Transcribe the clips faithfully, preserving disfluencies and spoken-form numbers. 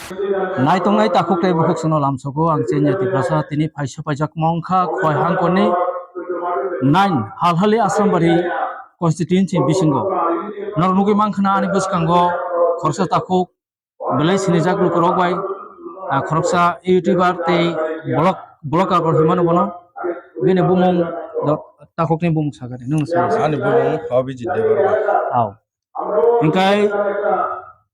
Naitongnai takhuk tei bukhuk sono lamsogo ang chini Tiprasa tini phaisa paijak mongkha khoi hangkoni nine Halhali Asambari constituency bisingo. Norok nugwi mankha na ani bwskango khoroksa takhuk belai sinijak lukurok bai, ah, khoroksa YouTuber tei vlog, vlogger bo hinmano bono. Bini bumung do-, takhukni bumung sakani, nwng sa. Ani bumung Abhijit Debbarma. Aw. Hingkai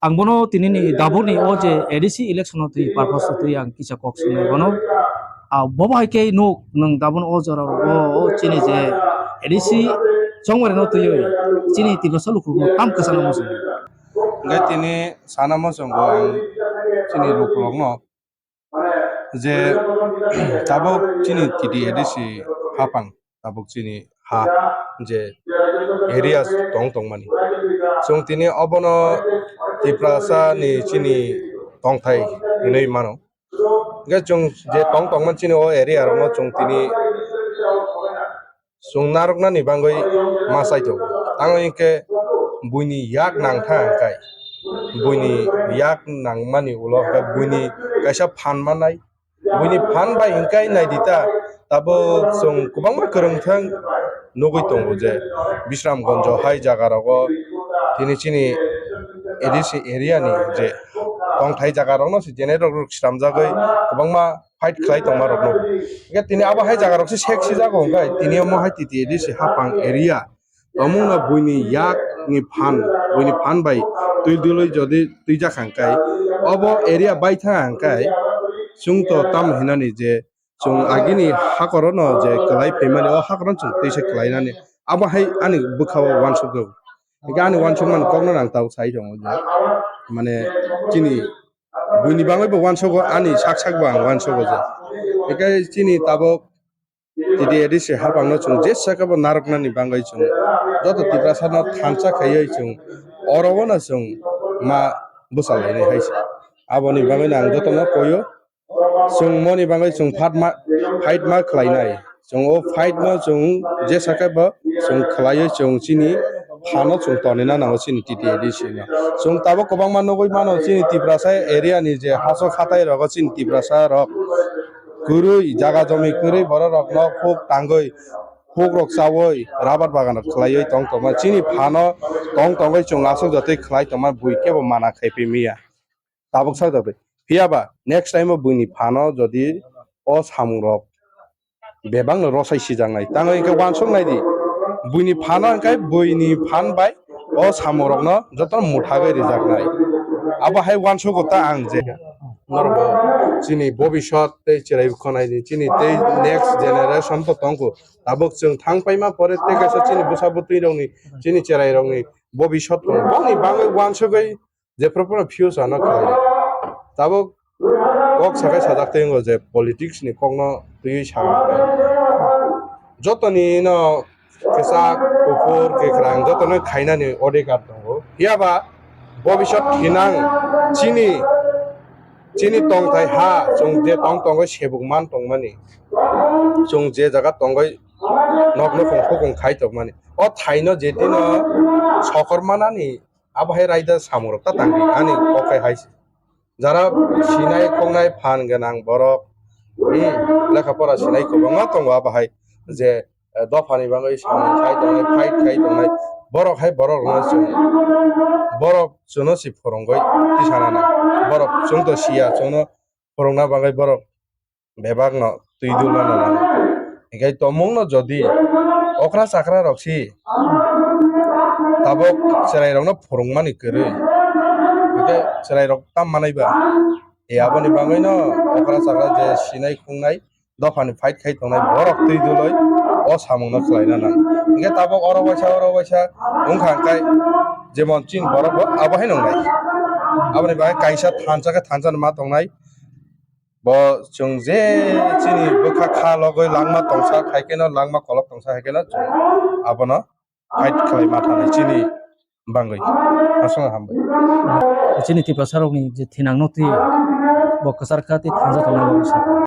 ang bono tinini daboni o je A D C election o twi purpose o twi ang kisa kok swngnai bono. Aw, bobo hai khe nuk nwng daboni o jora o, o chini je A D C chongmari no twiwi chini Tiprasa lukurok tam kwchangma muchung. Hingke tini sana muchungo ang chini lukurokno je tabuk chini T T A D C hapang, tabuk chini ha je areas tong tongmani. Chwng tini obono Tiprasa ni chini tongthai hinwi mano. Hingke chwng je tong tongmani chini o area rokno chwng tini chwng narwknani bagwi ma chai tongo. Tamo hinkhe buini yak nangkha hwnkhe, buini yak nangmani ulo hwnkhe buini kaisa phan mannai. Buini phan bai hwnkhe naidi ta, tabuk chwng kwbangma kwrwngthang nugwi tongo je Bishramganj hai jaga rogo tini chini A D C area ni je tongthai jaga rokno se general rok slamjagwi kwbangma fight khlai tongma rokno. Hingke tini abo hai jaga rok se sek sijago hingke tini omo hai T T A D C hapang area. Tomung no buini yak ni phan, buini phan bai twi dului jodi twijak hangkai, obo area bai thang hangkai, chwng to tam hinani je chwng agini hakoro no je kwlai phaimani, o hakoro no chwng twi se kwlai nani. Abo hai ani bwkha o uansuk jago. Hingke ani uansuk mani kok no ang tabuk sai tongo je, mane chini buini bagwi bo uansugo, ani sak sak bo ang uansugo je. Hingke chini tabuk T T A D C hapang no chwng jesa khe bo narwknani bagwi chwng joto Tiprasa no thansa khaiwi chwng oro o no chwng ma bwsa lainai hai se. Aboni bagwi no ang joto no koyo. Chwng moni bagwi chwng phat ma, fight ma khlainai. Chwng o fight no chwng jesa khe bo chwng khlaiwi chwng chini phano chwng tonina nango chini T T A D C no. Chwng tabuk kwbangma nugwi mano chini Tiprasa area ni je hachwk hatai rogo chini Tiprasa rok kwrwi jaga jomi kwrwi borok rok no huk tangwi huk rok chawi rabar bagan rok khlaiwi tong tongma chini phano tong tongwi chwng aswk jotoi khlai tongma bui kebo mana khai phi miya. Tabuk sak jagwi. Phiya ba next time o buini phano jodi o samung rok bebak no rosai sijaknai. Tamo hingke uansuk nai di. Buini phano hingke buini phan bai o samung rok no joto no muthagwi rijaknai. Abo hai uansugo ta ang je. Norok bo chini bobisot tei cherai khonai ni chini tei next generation to tongkho. Tabuk chwng thang paima pore tei kaisa chini bwsa bwtwi rok ni chini cherai rok ni bobisot rok boni bagwi uansugwi jephru phano future no khlai. Tabuk kok sakai sajak tei wngo je politics ni kokno twiwi sa. Jotoni no kwchak, kuphur, kwkhrang jotono khainani odhikar tongo. Phiya ba bobisot hinang chini, chini tongthai ha chwng je tong tongwi sebuk man tongmani, chwng je jaga tongwi nok nukhung khukung khai tongmani, o thaino je dino sokor manani. Abo hai raida samung rok ta tangdi ani kok hai hai se. Jara sinai khongnai phan gwnang borok, hmm, lekha pora sinai kwbangma tongo abo hai je, eh, dophani bagwi samung khai tongnai, fight khai tongnai borok hai borok rokno chwng, borok chwngno si phwrwngwi tisanana borok chwngto siya chwngno phwrwngna bagwi borok bebak no twi dulma no nango. Hinkhe tomung no jodi okra chakra rok si tabuk cherai rok no phwrwngmani kwrwi, hinkhe cherai rok tam manai ba? E aboni bagwi no okra chakra je sinai khungnai dophani fight khai tongnai borok twi duloi o samung no khlaina nang. Hinkhe tabuk oro waisa oro waisa wngkha hinkhe jemon chini borok bo abo hai nongnai. Aboni bagwi kaisa thansa khe thansa no ma tongnai. Bo chwng je chini bwkha kha logwi langma tongsa, hai kheno langma kolok tongsa, hai kheno chwng abono fight khlai ma thani chini bangwi. Aswk hambai. Chini Tiprasa rokni je thinang no twi bo kwchar kha tei thangsa tongnai bo wngsa.